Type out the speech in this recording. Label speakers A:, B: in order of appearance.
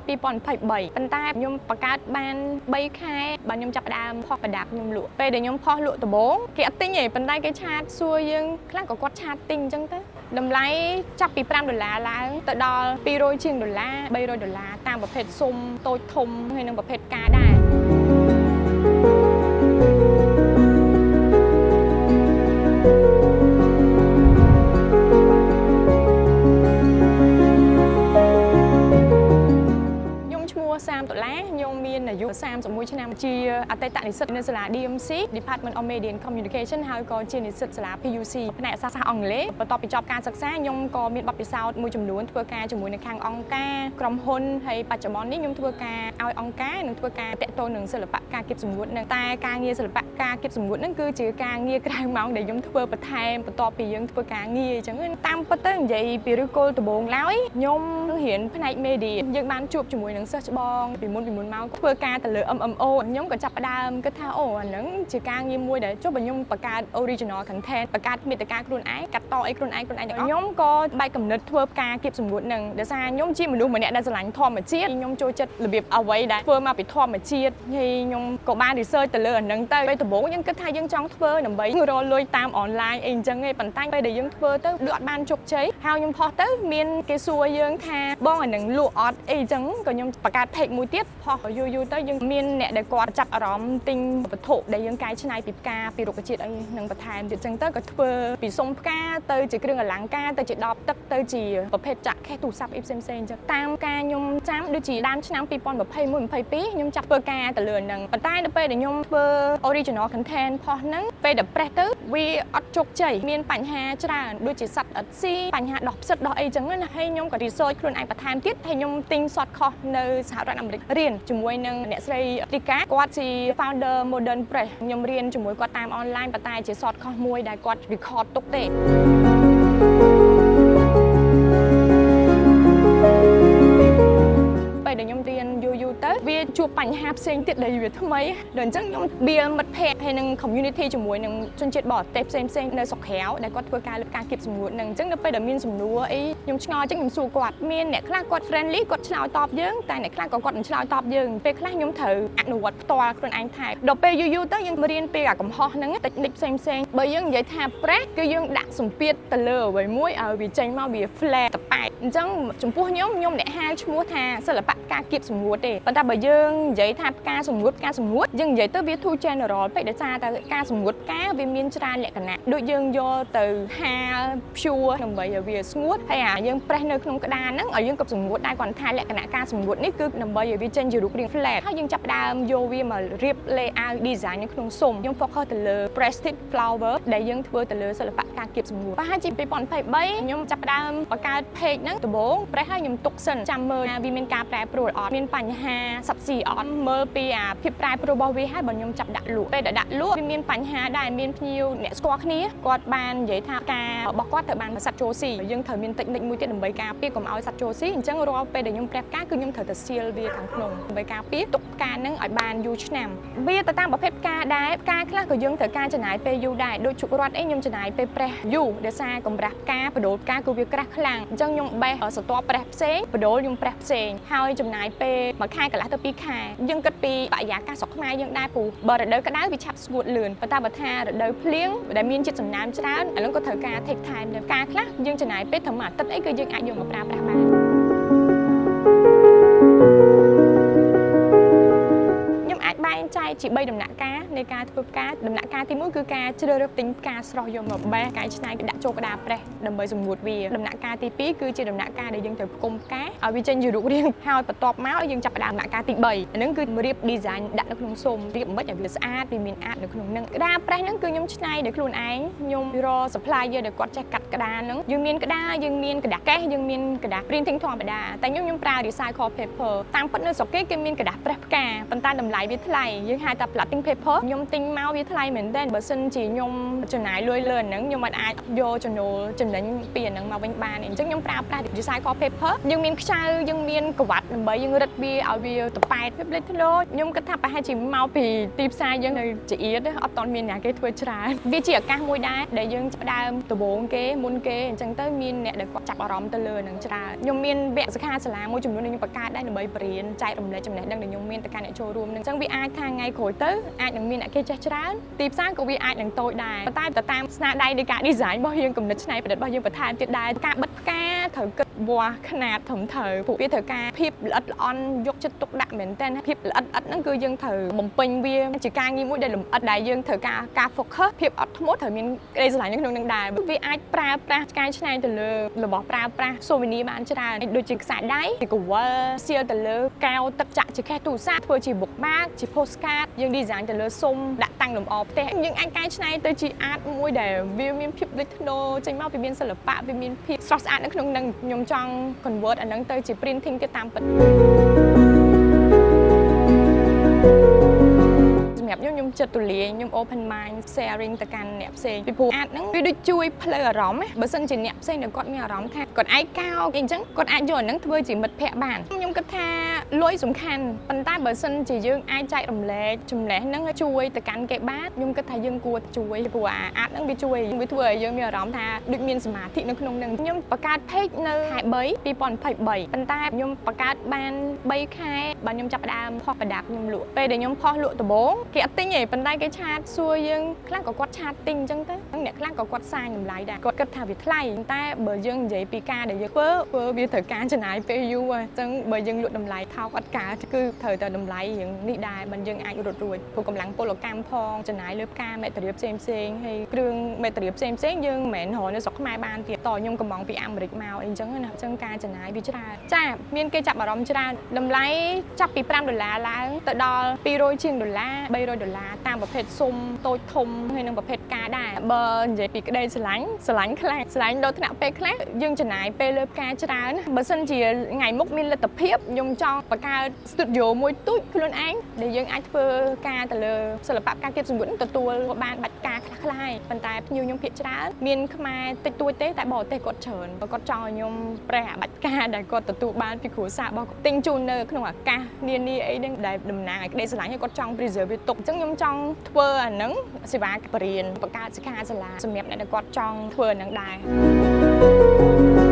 A: 2023ប៉ុន្តែខ្ញុំបង្កើតបាន3ខែបាទខ្ញុំចាប់ផ្ដើមផុសប្រដាប់ខ្ញុំលក់ពេលដែលខ្ញុំផុសលក់ដំបូងគេអត់ទិញទេប៉ុន្តែគេ chat សួរយើងខ្លះក៏គាត់ chat ទិញអញ្ចឹងទៅតម្លៃចាប់ពី5ដុល្លារឡើងទៅដល់200ជាងដុល្លារ300ដុល្លារតាមប្រភេទស៊ុមតូចធំហើយនិងប្រភេទផ្កាដែរ ខ្ញុំឈ្មោះសាមតុលាខ្ញុំមានអាយុ31ឆ្នាំជាអតីតនិស្សិតនៅសាលា DMC Department of Media and Communication ហើយក៏ជានិស្សិតសាលា PUC ផ្នែកសាស្ត្រអង់គ្លេសបន្ទាប់ពីចប់ការសិក្សាខ្ញុំក៏មានបទពិសោធន៍មួយចំនួនធ្វើការជាមួយនឹងខាងអង្គការក្រុមហ៊ុនហើយបច្ចុប្បន្ននេះខ្ញុំធ្វើការឲ្យអង្គការនិងធ្វើការតាក់ទងនឹងសិល្បៈការគៀបសម្ងួតនឹងតែការងារសិល្បៈការគៀបសម្ងួតនឹងគឺជាការងារក្រៅម៉ោងដែលខ្ញុំធ្វើបន្ថែមបន្ទាប់ពីយើងធ្វើការងារអញ្ចឹងតាមពិតទៅនិយាយពីឫសគល់ដំបូងឡើយខ្ញុំរៀនផ្នែក media យើងបានជួបជាមួយនឹងសិស្សច្បងពីមុនពីមុនមកធ្វើការទៅលើ MMO ខ្ញុំក៏ចាប់ផ្ដើមគិតថាអូអាហ្នឹងជាការងារមួយដែលចុះបើខ្ញុំបង្កើត original content បង្កើតមាតិកាខ្លួនឯងកាត់តអីខ្លួនឯងខ្លួនឯងទាំងអស់ខ្ញុំក៏បែកគំនិតធ្វើផ្កាគៀបសម្ងួតហ្នឹងដោយសារខ្ញុំជាមនុស្សម្នាក់ដែលស្រឡាញ់ធម្មជាតិខ្ញុំចូលចិត្តរបៀបអ្វីដែលធ្វើមកពីធម្មជាតិហើយខ្ញុំក៏បាន research ទៅលើអាហ្នឹងទៅពេលដំបូងយើងគិតថាយើងចង់ធ្វើដើម្បីរកលុយតាម online អីអញ្ចឹងឯងប៉ុន្តែពេលដែលយើងធ្វើទៅដូចអត់បានជោគជ័យហើយខ្ញុំផុសទៅមានគេសួរយើងថាបងអាហ្នឹងលក់អត់អីអញ្ចឹងក៏ខ្ញុំបង្កើត page មួយទៀតផុសយូរយូរទៅយើងមានអ្នកដែលគាត់ចាប់អារម្មណ៍ទិញវត្ថុដែលយើងកែច្នៃពីផ្កាពីរុក្ខជាតិអីនឹងបន្ថែមទៀតអញ្ចឹងទៅក៏ធ្វើពីសុំផ្កាទៅជាគ្រឿងអលង្ការទៅជាដបទឹកទៅជាប្រភេទចាក់ case ទូរស័ព្ទអីផ្សេងៗអញ្ចឹងតាមការខ្ញុំចាំដូចជាដើមឆ្នាំ2021 22ខ្ញុំចាប់ធ្វើការទៅលើហ្នឹងប៉ុន្តែនៅពេលដែលខ្ញុំធ្វើ original content ផុសហ្នឹងពេលដែល press ទៅវាអត់ជោគជ័យមានបញ្ហាច្រើនដូចជាសត្វអត់ស៊ីបញ្ហាដោះផ្សិតដោះអីចឹងណាហើយខ្ញុំក៏ research ខ្លួនឯងបន្ថែមទៀតហើយខ្ញុំទិញ short course នៅសហរដ្ឋអាមេរិករៀនជាមួយនឹងអ្នកស្រីរីកាគាត់ជា founder Modern Press ខ្ញុំរៀនជាមួយគាត់តាម online ប៉ុន្តែជា short course មួយដែលគាត់ record ទុកទេ ពេលដែលខ្ញុំរៀនយូរយូរទៅវាជួបបញ្ហាផ្សេងទៀតដែលវាថ្មីដល់អញ្ចឹងខ្ញុំបៀលមិត្តភ័ក្តិហើយនឹង community ជាមួយនឹងជនជាតិបរទេសផ្សេងផ្សេងៗនៅស្រុកក្រៅដែលគាត់ធ្វើការលើការគៀបសម្ងួតនឹងអញ្ចឹងនៅពេលដែលមានសំណួរអីខ្ញុំឆ្ងល់អញ្ចឹងខ្ញុំសួរគាត់មានអ្នកខ្លះគាត់ friendly គាត់ឆ្លើយតបយើងតែអ្នកខ្លះក៏គាត់មិនឆ្លើយតបយើងពេលខ្លះខ្ញុំត្រូវអនុវត្តផ្ទាល់ខ្លួនឯងថែមដល់ពេលយូរយូរទៅយើងរៀនពីអាកំហុសហ្នឹងតិចនិចផ្សេងផ្សេងៗបើយើងនិយាយថា press គឺយើងដាក់សម្ពាធទៅលើអ្វីមួយឲ្យវាចេញមកវា flat តប៉ែកអញ្ចឹងចំពោះខ្ញុំខ្ញុំអ្នកហៅឈ្មោះថាសិល្បៈការគៀបសម្ងួតទេប៉ុន្តែបើយើងនិយាយថាផ្កាសម្ងួតផ្កាសម្ងួតយើងនិយាយទៅវា too general ពេកដោយសារតែការសម្ងួតផ្កាវាមានច្រើនលក្ខណៈដូចយើងយកទៅហាល pure ដើម្បីឲ្យវាស្ងួតហើយអាយើង press នៅក្នុងក្តារហ្នឹងឲ្យយើងក៏សម្ងួតដែរគ្រាន់ថាលក្ខណៈការសម្ងួតនេះគឺដើម្បីឲ្យវាចេញជារូបរាង flat ហើយយើងចាប់ផ្ដើមយកវាមករៀប layout design នៅក្នុងស៊ុមខ្ញុំ focus ទៅលើ pressed flower ដែលយើងធ្វើទៅលើសិល្បៈការគៀបសម្ងួតប្រហែលជា2023ខ្ញុំចាប់ផ្ដើមបង្កើត page ហ្នឹងដំបូង press ហើយខ្ញុំទុកសិនចាំមើលថាវាមានការប្រែប្រួលអត់មានបញ្ហាសត្វស៊ីអត់មើលពីអាភាពប្រែប្រួលរបស់វាហើយបើខ្ញុំចាប់ដាក់លក់ពេលដែលដាក់លក់វាមានបញ្ហាដែរមានភ្ញៀវអ្នកស្គាល់គ្នាគាត់បាននិយាយថាការរបស់គាត់ត្រូវបានសត្វចូលស៊ីយើងត្រូវមានតិចនិចមួយទៀតដើម្បីការពារកុំឲ្យសត្វចូលស៊ីអញ្ចឹងរាល់ពេលដែលខ្ញុំ press ផ្កាគឺខ្ញុំត្រូវតែ seal វាខាងក្នុងដើម្បីការពារទុកផ្កាហ្នឹងឲ្យបានយូរឆ្នាំវាទៅតាមប្រភេទផ្កាដែរផ្កាខ្លះក៏យើងត្រូវការចំណាយពេលយូរដែរដូចជក់រត់អីខ្ញុំចំណាយពេល press យូរដោយសារកម្រាស់ផ្កាបដូលផ្កាគឺវាក្រាស់ខ្លាំងអញ្ចឹងខ្ញុំបេះសត press ផ្សេងបដូលខ្ញុំ press ផ្សេងហើយចំណាយពេលមួយខែកន្លះទៅ2ខែយើងគិតពីបរិយាកាសស្រុកខ្មែរយើងដែរព្រោះបើរដូវក្តៅវាឆាប់ស្ងួតលឿនប៉ុន្តែបើថារដូវភ្លៀងដែលមានជាតិសំណើមច្រើនអានោះក៏ត្រូវការ take time ដែរផ្កាខ្លះយើងចំណាយពេលត្រឹមមួយអាទិត្យអីគឺយើងអាចយកមកប្រើប្រាស់បាន ខ្ញុំអាចបែងចែកជា3ដំណាក់កាលនៃការធ្វើផ្កាដំណាក់កាលទី1គឺការជ្រើសរើសទិញផ្កាស្រស់យកមកបេះកែច្នៃដាក់ចូលក្តារ press ដើម្បីសម្ងួតវាដំណាក់កាលទី2គឺជាដំណាក់កាលដែលយើងត្រូវផ្គុំផ្កាឲ្យវាចេញជារូបរាងហើយបន្ទាប់មកយើងចាប់ផ្ដើមដំណាក់កាលទី3អាហ្នឹងគឺរៀប design ដាក់នៅក្នុងស៊ុមរៀបមិនឲ្យវាស្អាតវាមានអាតនៅក្នុងហ្នឹងក្តារ press ហ្នឹងគឺខ្ញុំច្នៃដោយខ្លួនឯងខ្ញុំរក supplier ដែលគាត់ចេះកាត់ក្តារហ្នឹងយើងមានក្តារយើងមានក្រដាសកេះយើងមានក្រដាស printing ធម្មតាតែខ្ញុំខ្ញុំប្រើ recycle paper តាមពិតនៅស្រុកគេគេមានក្រដាស press ផ្កាប៉ុន្តែតម្លៃវាថ្លៃយើងហា ហៅថា blotting paper ខ្ញុំទិញមកវាថ្លៃមែនទែនបើសិនជាខ្ញុំចំណាយលុយលើអាហ្នឹងខ្ញុំអត់អាចយកចំណូលចំណេញពីអាហ្នឹងមកវិញបានទេអញ្ចឹងខ្ញុំប្រើប្រាស់ recycle paper យើងមានខ្ចៅយើងមានក្រវ៉ាត់ដើម្បីយើងរឹតវាឲ្យវាតប៉ែតវាលេចធ្លោខ្ញុំគិតថាប្រហែលជាមកពីទីផ្សារយើងនៅចៀតអត់តមានអ្នកគេធ្វើច្រើនវាជាឱកាសមួយដែរដែលយើងផ្ដើមដំបូងគេមុនគេអញ្ចឹងទៅមានអ្នកដែលគាត់ចាប់អារម្មណ៍ទៅលើនឹងច្រើនខ្ញុំមានវគ្គសិក្ខាសាលាមួយចំនួនដែលខ្ញុំបង្កើតដែរដើម្បីបរៀនចែករំលែកចំណេះដឹងដែលខ្ញុំមានទៅកាន់អ្នកចូលរួមនឹងអញ្ចឹងវាអាចថាថ្ងៃក្រោយទៅអាចនឹងមានអ្នកគេចេះច្រើនទីផ្សារក៏វាអាចនឹងតូចដែរប៉ុន្តែទៅតាមស្នាដៃនៃការ design របស់យើងគំនិតច្នៃប្រឌិតរបស់យើងបន្ថែមទៀតដែរការបិទផ្កាត្រូវគិតវាស់ខ្នាតត្រឹមត្រូវពួកវាត្រូវការភាពល្អិតល្អន់យកចិត្តទុកដាក់មែនទែនភាពល្អិតល្អិតហ្នឹងគឺយើងត្រូវបំពេញវាជាការងារមួយដែលលម្អិតដែលយើងត្រូវការការ focus ភាពអត់ធ្មត់ត្រូវមានក្តីស្រឡាញ់នៅក្នុងនឹងដែរវាអាចប្រើប្រាស់កែច្នៃទៅលើរបស់ប្រើប្រាស់ souvenir បានច្រើនដូចជាខ្សែដៃជាកវលសៀលទៅលើកែវទឹកចាក់ជា case ទូរស័ព្ទធ្វើជា bookmark ជា postcard យើង design ទៅលើស៊ុមដាក់តាំងលម្អផ្ទះយើងអាចកែច្នៃទៅជា art មួយដែលវាមានភាពលេចធ្លោចេញមកវាមានសិល្បៈវាមានភាពស្រស់ស្អាតនៅក្នុងនឹងខ្ញុំចង់ convert អាហ្នឹងទៅជា printing ទៀតតាមពិត សម្រាប់ខ្ញុំខ្ញុំចិត្តទូលាយខ្ញុំ open mind sharing ទៅកាន់អ្នកផ្សេងពីព្រោះ art ហ្នឹងវាដូចជួយផ្លូវអារម្មណ៍ណាបើសិនជាអ្នកផ្សេងដែលគាត់មានអារម្មណ៍ថាគាត់ឯកោអីអញ្ចឹងគាត់អាចយកអាហ្នឹងធ្វើជាមិត្តភ័ក្តិបានខ្ញុំគិតថាលុយសំខាន់ប៉ុន្តែបើសិនជាយើងអាចចែករំលែកចំណេះហ្នឹងជួយទៅកាន់គេបានខ្ញុំគិតថាយើងគួរជួយព្រោះអា art ហ្នឹងវាជួយវាធ្វើឲ្យយើងមានអារម្មណ៍ថាដូចមានសមាធិនៅក្នុងហ្នឹងខ្ញុំបង្កើត page នៅខែ3 2023ប៉ុន្តែខ្ញុំបង្កើតបាន3ខែបាទខ្ញុំចាប់ផ្ដើមផុសប្រដាប់ខ្ញុំលក់ពេលដែលខ្ញុំផុសលក់ដំបូងគេអត់ទិញទេប៉ុន្តែគេ chat សួរយើងខ្លះក៏គាត់ chat ទិញអញ្ចឹងទៅអ្នកខ្លះក៏គាត់សាញតម្លៃដែរគាត់គិតថាវាថ្លៃប៉ុន្តែបើយើងនិយាយពីការដែលយើងធ្វើធ្វើវាត្រូវការចំណាយពេលយូរហើយអញ្ចឹងបើយើងលក់តម្លៃថោកអត់កើតគឺត្រូវតែតម្លៃរៀងនេះដែរបើយើងអាចរត់រួចព្រោះកម្លាំងពលកម្មផងចំណាយលើផ្កា material ផ្សេងផ្សេងៗហើយគ្រឿង material ផ្សេងផ្សេងៗយើងមិនមែនរកនៅស្រុកខ្មែរបានទៀតតខ្ញុំកំងពីអាមេរិកមកអីអញ្ចឹងណាអញ្ចឹងការចំណាយវាច្រើនចាមានគេចាប់អារម្មណ៍ច្រើនតម្លៃចាប់ពី5ដុល្លារឡើងទៅដល់200ជាងដុល្លារ300ដុល្លារតាមប្រភេទស៊ុមតូចធំហើយនិងប្រភេទផ្កាដែរបើនិយាយពីក្តីស្រឡាញ់ស្រឡាញ់ខ្លាំងស្រឡាញ់ដល់ថ្នាក់ពេលខ្លះយើងចំណាយពេលលើផ្កាច្រើនបើសិនជាថ្ងៃមុខមានលទ្ធភាពខ្ញុំចង់បង្កើត studio មួយទូចខ្លួនឯងដែលយើងអាចធ្វើការទៅលើសិល្បៈការគៀបសង្កត់ទទួលបានបាច់ការខ្លះៗហើយប៉ុន្តែភ្ញៀវខ្ញុំភាគច្រើនមានខ្មែរតិចតួចទេតែបរទេសគាត់ច្រើនគាត់ចង់ឲ្យខ្ញុំប្រេះអាបាច់ផ្កាដែលគាត់ទទួលបានពីគ្រួសាររបស់គាត់ទិញជូននៅក្នុងឱកាសនានាអីហ្នឹងដែលតំណាងឲ្យក្តីស្រឡាញ់ហើយគាត់ចង់ preserve វាទុកអញ្ចឹងខ្ញុំចង់ធ្វើអាហ្នឹងសេវាបរិញ្ញាបង្កើតសិក្ខាសាលាសម្រាប់អ្នកដែលគាត់ចង់ធ្វើអាហ្នឹងដែរ។